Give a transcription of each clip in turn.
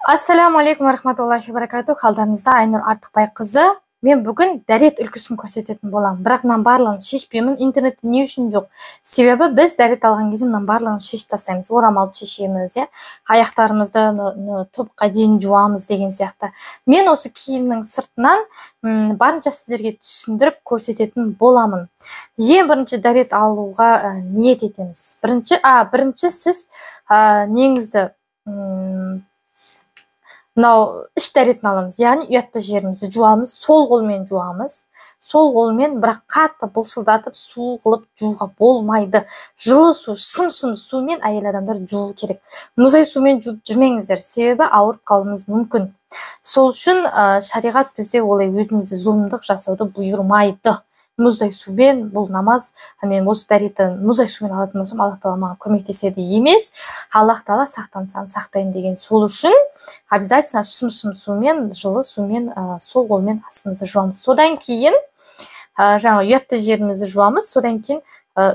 Ассаламу алейкум рахматуллахи баракату. Қалдарыңызда Айнұр Артықбайқызы. Мен бүгін дәрет үлгісін көрсететін боламын. Бірақ мынаның барлығын шешпеймін. Интернетте не үшін жоқ? Себебі біз дәрет алған кезде мынаның барлығын шешіп тастаймыз. Орамалды шешеміз, иә? Аяқтарымызды тобыққа дейін жуамыз деген сияқты. Мен осы киімнің сыртынан барынша сіздерге түсіндіріп көрсететін боламын. Ең бірінші дәрет алуға ниет етеміз. Бірінші сіз неңізді мынау іш дәретін аламыз, яғни ұятты жерімізді жуамыз, сол қолмен жуамыз. Сол қолмен, бірақ қатты былшылдатып су қылып жууға болмайды. Жылы су, шым-шым сумен әйел адамдар жуу керек. Мұздай сумен жуып жүрмеңіздер, себебі ауырып қалуымыз мүмкін. Сол үшін шариғат бізде олай өзімізді зұлымдық жасауды бұйырмайды. Мұздай сумен бұл намаз, мен осы дәретті мұздай сумен алатын болсам, Аллах тағала маған көмектеседі емес. Аллах тағала сақтансаң сақтаймын деген. Сол үшін обязательно шым-шым сумен, жылы сумен, сол қолмен астымызды жуамыз. Содан кейін жаңа ұятты жерімізді жуамыз. Содан кейін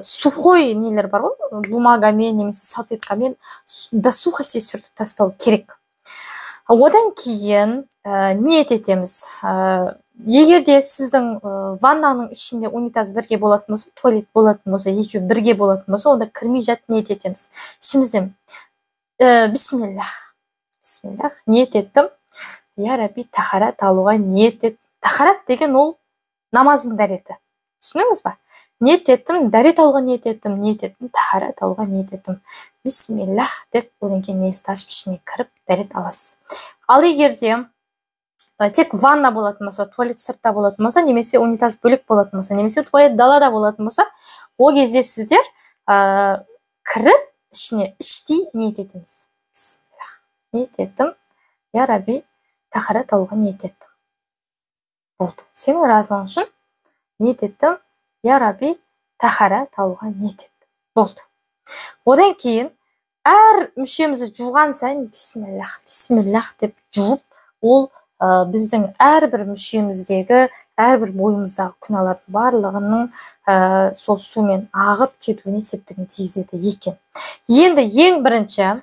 сухой нелер бар ғой, бумагамен немесе салфеткамен до сухости сүртіп тастау керек. Одан кейін ниет етеміз. Егер де сіздің ваннаның ішінде унитаз бірге болатын болса, туалет болатын болса, екеуі бірге болатын болса, онда кірмей жатып ниет етеміз. Ішімізден бисмиллах, бисмиллах, ниет еттім. Я Рабби, тахарат алуға ниет еттім. Тахарат деген ол намаздың дәреті. Түсіндіңіз ба? Ниет еттім, дәрет алуға ниет еттім, ниет еттім, тахарат алуға ниет еттім. Бисмиллах деп одан кейін есікті ашып ішіне кіріп дәрет аласыз. Ал егер де тек ванна болатын болса, туалет сыртта болатын болса, немесе унитаз бөлек болатын болса, немесе туалет далада болатын болса, ол кезде сіздер кіріп ішіне іштей ниет етеміз. Бисмиллах, ниет еттім, я Рабби, тахарат алуға ниет еттім. Болды. Сенің разылығың үшін ниет еттім, я Рабби, тахарат алуға ниет еттім. Болды. Одан кейін әр мүшемізді жуған сайын бисмиллах, бисмиллах деп жуып, ол біздің әрбір мүшеміздегі, әрбір бойымыздағы күнәлардың барлығының сол сумен ағып кетуіне септігін тигізеді екен. Енді ең бірінші,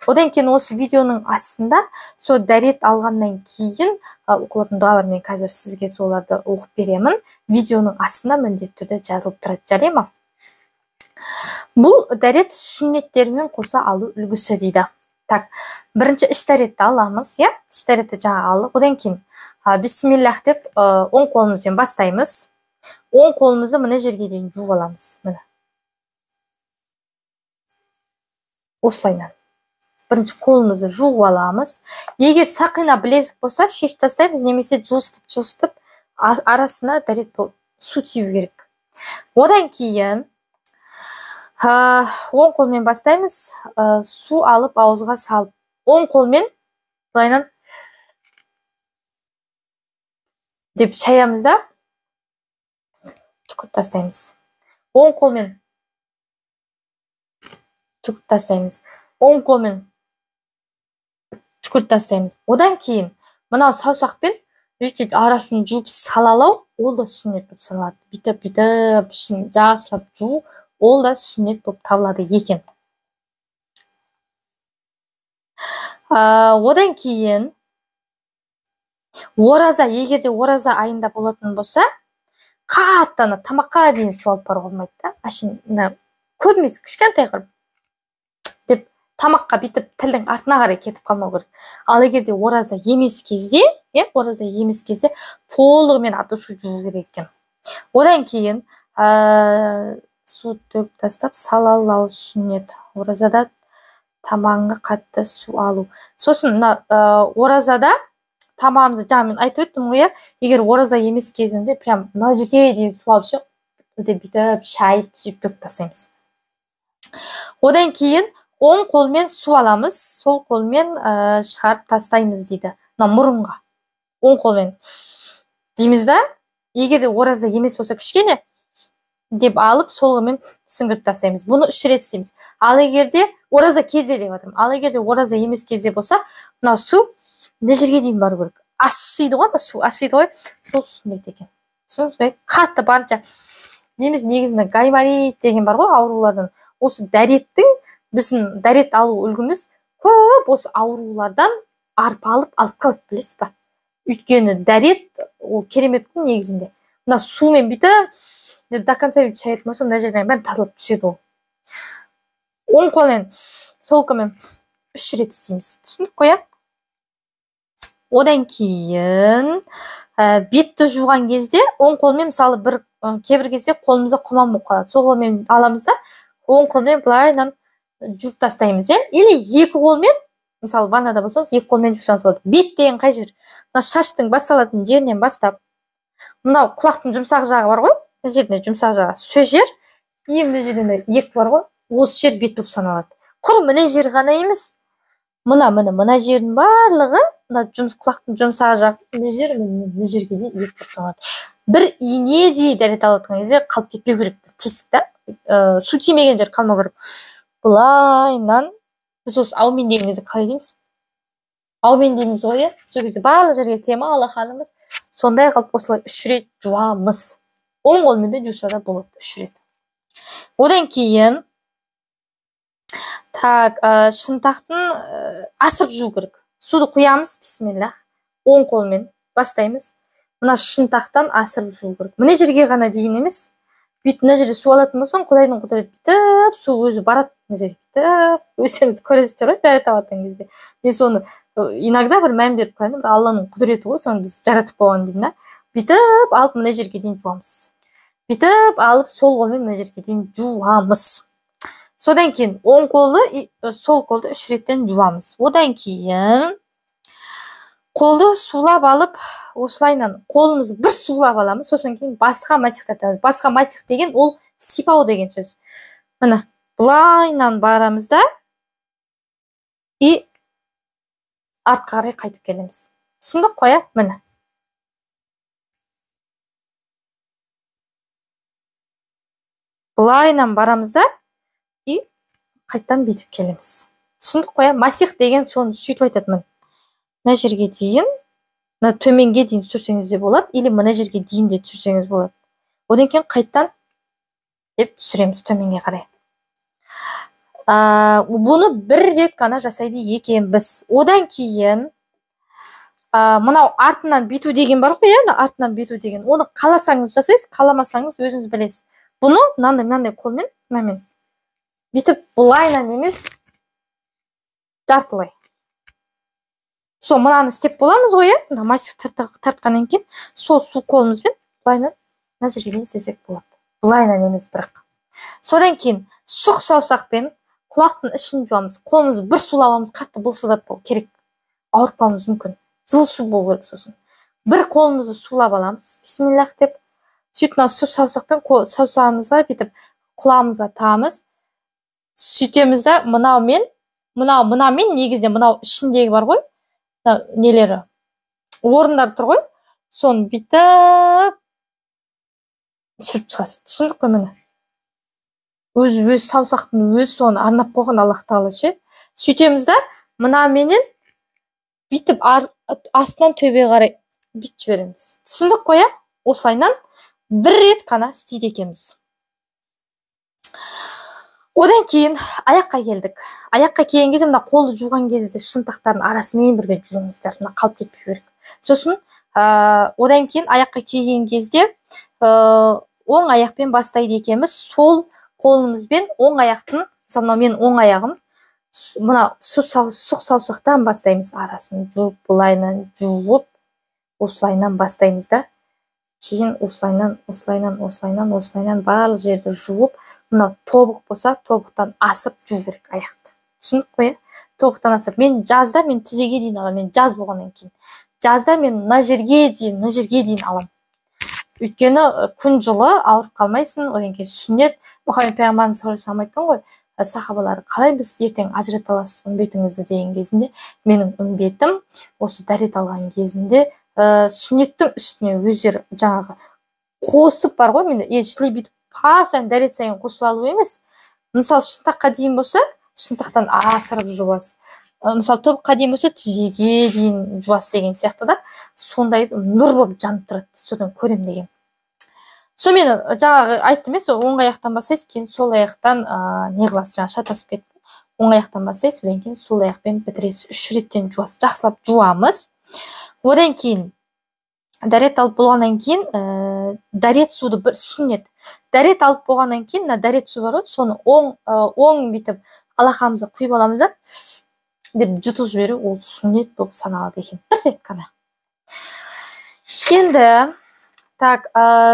одан кейін осы видеоның астында сол дәрет алғаннан кейін оқылатын дұға бар, мен қазір сізге соларды оқып беремін. Видеоның астында міндетті түрде жазылып тұрады, жарай ма? Бұл дәрет сүннеттермен қоса алу үлгісі дейді. Так, бірінші іш дәретті аламыз, иә? Іш дәретті жаңа алдық. Одан кейін бисмиллах деп оң қолымызбен бастаймыз. Оң қолымызды мына жерге дейін жуып аламыз. Міне. Осылайынан. Бірінші қолымызды жуып аламыз. Егер сақина білезік болса, шешіп тастаймыз, немесе жылжытып-жылжытып арасына дәрет су тию керек. Одан кейін оң қолмен бастаймыз, су алып ауызға салып, оң қолмен былайынан деп шаямыз да түкіріп тастаймыз. Оң қолмен түкіріп тастаймыз. Оң қолмен түкіріп тастаймыз. Одан кейін мынау саусақпен бүйтіп арасын жуып салалау, ол да сүннет болып саналады. Бүйтіп-бүйтіп ішін жақсылап жуу, ол да сүннет болып табылады екен. Одан кейін ораза, егер де ораза айында болатын болса, қатты ана тамаққа дейін су алып баруға болмайды да. Әшейін мына көп емес, кішкентай қылып деп тамаққа бүйтіп тілдің артына қарай кетіп қалмау керек. Ал егер де ораза емес кезде, иә, ораза емес кезде толығымен от души жуу керек екен. Одан кейін су төгіп тастап салалау сүннет. Оразада тамағыңа қатты су алу. Сосын мына оразада тамағымызды жаңа мен айтып өттім ғой, иә, егер ораза емес кезінде прям мына жерге дейін су алып ше, деп бүйтіп шайып сөйтіп төгіп тастаймыз. Одан кейін оң қолмен су аламыз, сол қолмен шығарып тастаймыз дейді. Мына мұрынға оң қолмен дейміз да, егер де ораза емес болса кішкене деп алып сол қолмен сіңіріп тастаймыз. Бұны 3 рет істейміз. Ал егер де ораза кезде деп жатырмын. Ал егер де ораза емес кезде болса, мына су мына жерге дейін бару керек. Ашиды ғой, мына су ашиды ғой, сол сүннет екен. Түсіндіңіз бе? Қатты барынша дейміз. Негізінде гайморит деген бар ғой аурулардан. Осы дәреттің, біздің дәрет алу үлгіміз көп осы аурулардан Арпа алып қалады, білесіз ба? Өйткені дәрет ол керемет қой негізінде. Мына сумен бүйтіп деп до конца бүйтіп шайатын болса, мына жерден бәрін тазалап түседі ол. Оң қолмен, сол қолмен 3 рет істейміз. Түсіндік қой, иә? Одан кейін бетті жуған кезде оң қолмен, мысалы, бір кейбір кезде қолымызда құман болып қалады. Сол қолмен аламыз да, оң қолмен былайынан жуып тастаймыз, иә? Или екі қолмен, мысалы, ваннада болсаңыз, екі қолмен жусаңыз болады. Бет деген қай жер? Мына шаштың басталатын жерінен бастап, мынау құлақтың жұмсақ жағы бар ғой, мына жерінде жұмсақ жағы, сол жер, и мына жерде иек бар ғой, осы жер бет болып саналады. Құр мына жер ғана емес, мына міне мына жердің барлығы, мына жұмыс құлақтың жұмсақ жағы, мына жер, мына жерге дейін иек болып саналады. Бір инедей дәрет алып жатқан кезде қалып кетпеу керек, бір тесік та, су тимеген жер қалмау керек. Былайынан біз осы аумин деген кезде қалай дейміз? Аумин дейміз ғой, иә? Сол кезде барлық жерге тема алақанымыз сондай қылып осылай 3 рет жуамыз. Оң қолмен де жуса да болады 3 рет. Одан кейін так, шынтақтың асырып жуу керек. Суды құямыз, бисмиллах, оң қолмен бастаймыз. Мына шынтақтан асырып жуу керек. Мына жерге ғана дейін емес. Бүйтіп мына жерде су алатын болсаң, Құдайдың құдіреті бүйтіп су өзі барады мына жерге бүйтіп. Өздеріңіз көресіздер ғой дәрет алатын кезде. Мен соны иногда бір мән беріп қоямын, бір Алланың құдіреті ғой, соны біз жаратып қойған деймін да. Бүйтіп алып мына жерге дейін жуамыз. Бүйтіп алып сол қолмен мына жерге дейін жуамыз. Содан кейін оң қолы, сол қолды 3 реттен жуамыз. Одан кейін қолды сулап алып, осылайынан қолымызды бір сулап аламыз. Сосын кейін басқа масих тартамыз. Басқа масих деген ол сипау деген сөз. Міне, былайынан барамыз да и артқа қарай қайтып келеміз. Түсіндік қой, иә? Міне. Былайынан барамыз да и қайттан бүйтіп келеміз. Түсіндік қой, иә? Масих деген соны сөйтіп айтады. Міне. Мына жерге дейін, мына төменге дейін түсірсеңіз де болады, или мына жерге дейін де түсірсеңіз болады. Одан кейін қайттан деп түсіреміз төменге қарай. Бұны бір рет қана жасайды екенбіз. Одан кейін мынау артынан бүйту деген бар ғой, иә, артынан бүйту деген. Оны қаласаңыз жасайсыз, қаламасаңыз өзіңіз білесіз. Бұны мынандай қолмен, мынамен бүйтіп былайынан емес, жартылай. Сол мынаны істеп боламыз ғой, иә? Мына масих тартқаннан кейін сол су қолымызбен былайынан мына жерге дейін істесек болады. Былайынан емес бірақ. Содан кейін сұқ саусақпен құлақтың ішін жуамыз. Қолымызды бір сулап аламыз, қатты былшылдатпау керек. Ауырып қалуымыз мүмкін. Жылы су болу керек сосын. Бір қолымызды сулап аламыз, бисмиллах деп. Сөйтіп мынау сұқ саусақпен саусағымызға бүйтіп құлағымызға тағамыз. Сөйтеміз да мынаумен, мынау мынамен негізінде мынау ішіндегі бар ғой, нелері, орындар тұр ғой, соны бүйтіп түсіріп шығасыз. Түсіндік қой, міне. Өз саусақтың өзі соны арнап қойған Аллах тағала ше. Сөйтеміз да мынаменен бүйтіп астынан төбе қарай бүйтіп жібереміз. Түсіндік қой, иә? Осылайынан бір рет қана істейді екенбіз. Одан кейін аяққа келдік. Аяққа келген кезде мына қолды жуған кезде шынтақтардың арасымен бірге жуыңыздар, мына қалып кетпеу керек. Сосын одан кейін аяққа келген кезде оң аяқпен бастайды екенбіз. Сол қолымызбен оң аяқтың, мысалы мынау менің оң аяғым, мына сұқ саусақтан бастаймыз, арасын жуып, былайынан жуып, осылайынан бастаймыз да. Кейін осылайынан, осылайынан, осылайынан, осылайынан барлық жерді жуып, мына тобық болса, тобықтан асып жуу керек аяқты. Түсіндік қой, иә? Тобықтан асып. Мен жазда мен тізеге дейін аламын, мен жаз болғаннан кейін. Жазда мен мына жерге дейін, мына жерге дейін аламын. Өйткені күн жылы, ауырып қалмайсың, одан кейін сүннет. Мұхаммед пайғамбарымыз саллаллаху алейхи вассалам айтқан ғой, сахабалары, қалай біз ертең ажырата аласыз үмбетіңізді деген кезінде, менің үмбетім осы дәрет алған кезінде сүннеттің үстіне өздері жаңағы қосып бар ғой, мен шілей бүйтіп па сайын дәрет сайын қосыла алу емес. Мысалы, шынтаққа дейін болса, шынтақтан асырып жуасыз. Мысалы, тобыққа дейін болса, тізеге дейін жуасыз деген сияқты да, сондай нұр болып жанып тұрады, содан көрем деген. Сонымен жаңағы айттым, сол оң аяқтан бастайсыз, кейін сол аяқтан не қыласыз, жаңағы шатасып кетті. Оң аяқтан бастайсыз, содан кейін сол аяқпен бітіресіз. 3 реттен жуасыз, жақсылап жуамыз. Одан кейін дәрет алып болғаннан кейін дәрет суды бір сүннет. Дәрет алып болғаннан кейін мына дәрет су бар ғой, соны оң бүйтіп алақанымызға құйып аламыз да деп жұтып жіберу, ол сүннет болып саналады екен. Бір рет қана. Енді так,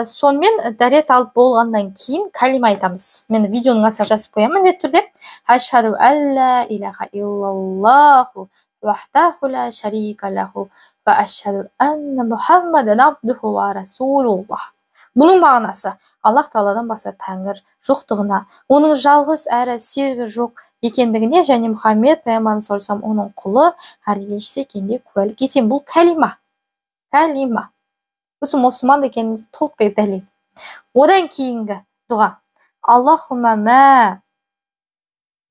сонымен дәрет алып болғаннан кейін кәлима айтамыз. Мен видеоның астына жазып қоямын міндетті түрде. Ашһаду алла илаха иллаллаху вахдаху ла шарика лаху ва ашһаду анна Мухаммадан абдуху ва расулуллах. Бұның мағынасы Аллах Тағаладан басқа тәңір жоқтығына, оның жалғыз әрі серігі жоқ екендігіне және Мұхаммед пайғамбарымыз саллаллаху алейхи вассалам оның құлы әрі елшісі екеніне куәлік етемін. Бұл кәлима. Кәлима. Біз мұсылман екенімізді толықтай дәлел. Одан кейінгі дұға. Аллахумма ма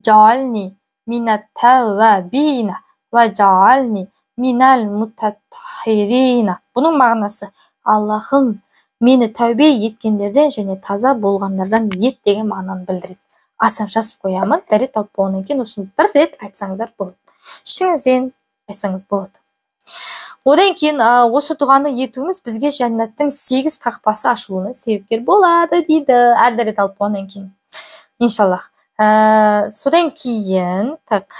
жаални минат тәуәбина ва жаални минал мутатахирина. Бұның мағынасы Аллахым мені тәубе еткендерден және таза болғандардан ет деген мағынаны білдіреді. Астына жазып қоямын. Дәрет алып болғаннан кейін осыны бір рет айтсаңыздар болады. Ішіңізден айтсаңыз болады. Одан кейін осы дұғаны етуіміз бізге жәннаттың 8 қақпасы ашылуына себепкер болады дейді. Әр дәрет алып болғаннан кейін. Иншаллах. Содан кейін, так.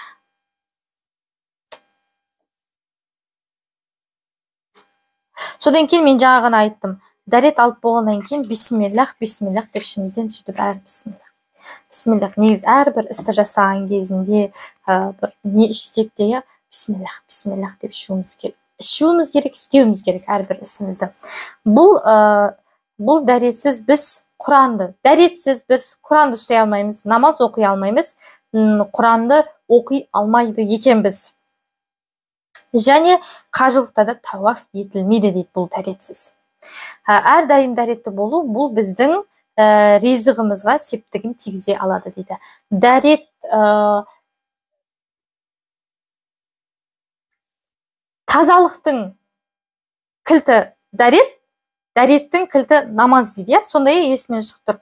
Содан кейін мен жаңа ғана айттым. Дәрет алып болғаннан кейін бисмиллах, бисмиллах деп ішімізден сөйтіп әр бисмиллах. Бисмиллах. Негізі әрбір істі жасаған кезінде бір не ішсек те, бисмиллах, бисмиллах деп ішуіміз керек. Ішуіміз керек, істеуіміз керек әрбір ісімізді. Бұл дәретсіз біз Құранды, дәретсіз біз Құранды ұстай алмаймыз, намаз оқи алмаймыз, Құранды оқи алмайды екенбіз. Және қажылықта да тауаф етілмейді дейді бұл дәретсіз. Әрдайым дәретті болу бұл біздің ризығымызға септігін тигізе алады дейді. Дәрет тазалықтың кілті дәрет, дәреттің кілті намаз дейді, сондай есіме шығып тұр.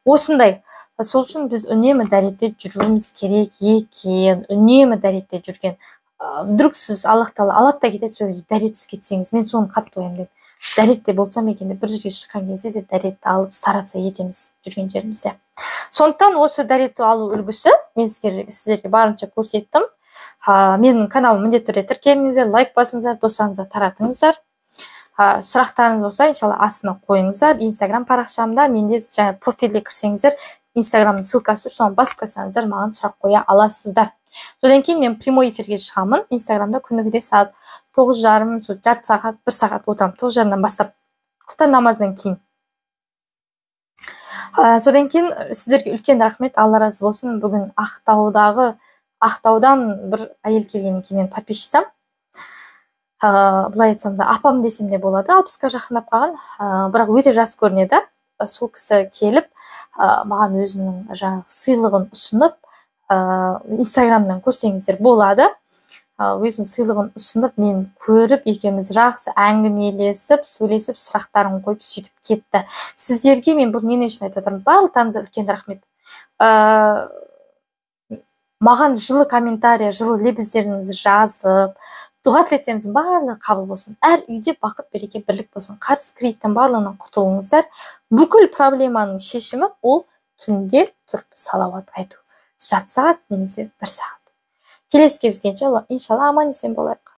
Осындай. Сол үшін біз үнемі дәретте жүруіміз керек екен, үнемі дәретте жүрген. Вдруг сіз Аллах тағала алады да кетеді, сол кезде дәретсіз кетсеңіз, мен соны қатты ойлаймын деп. Дәретте болсам екен деп бір жерге шыққан кезде де дәретті алып стараться етеміз жүрген жерімізде. Сондықтан осы дәретті алу үлгісі мен сіздерге барынша көрсеттім. Менің каналым міндетті түрде тіркеліңіздер, лайк басыңыздар, достарыңызға таратыңыздар. Сұрақтарыңыз болса, иншалла астына қойыңыздар. Инстаграм парақшамда менде жаңа профильге кірсеңіздер, Инстаграмның ссылкасы тұр, соны басып қойсаңыздар, маған сұрақ қоя аласыздар. Содан кейін мен прямой эфирге шығамын. Инстаграмда күнігіде сағат 9:30, сол жарты сағат, 1 сағат отырамын. 9:30-дан бастап, құптан намаздан кейін. Содан кейін сіздерге үлкен рахмет, Алла разы болсын. Бүгін Ақтаудан бір әйел келгеннен кейін мен подписчицам. Былай айтсам да, апам десем де болады, 60-қа жақындап қалған, бірақ өте жас көрінеді. Сол кісі келіп, маған өзінің жаңағы сыйлығын ұсынып, Инстаграмнан көрсеңіздер болады. Өзінің сыйлығын ұсынып, мен көріп, екеуміз жақсы әңгімелесіп, сөйлесіп, сұрақтарын қойып сөйтіп кетті. Сіздерге мен бұл нені үшін айтып жатырмын? Барлықтарыңызға үлкен рахмет. Маған жылы комментарий, жылы лебіздеріңізді жазып, дұға тілектеріңіздің барлығы қабыл болсын. Әр үйде бақыт, береке, бірлік болсын. Қарыз, кредиттен барлығынан құтылыңыздар. Бүкіл проблеманың шешімі ол түнде тұрып салауат айту. Жарты сағат немесе 1 сағат. Келесі кездескенше, иншалла аман есен болайық.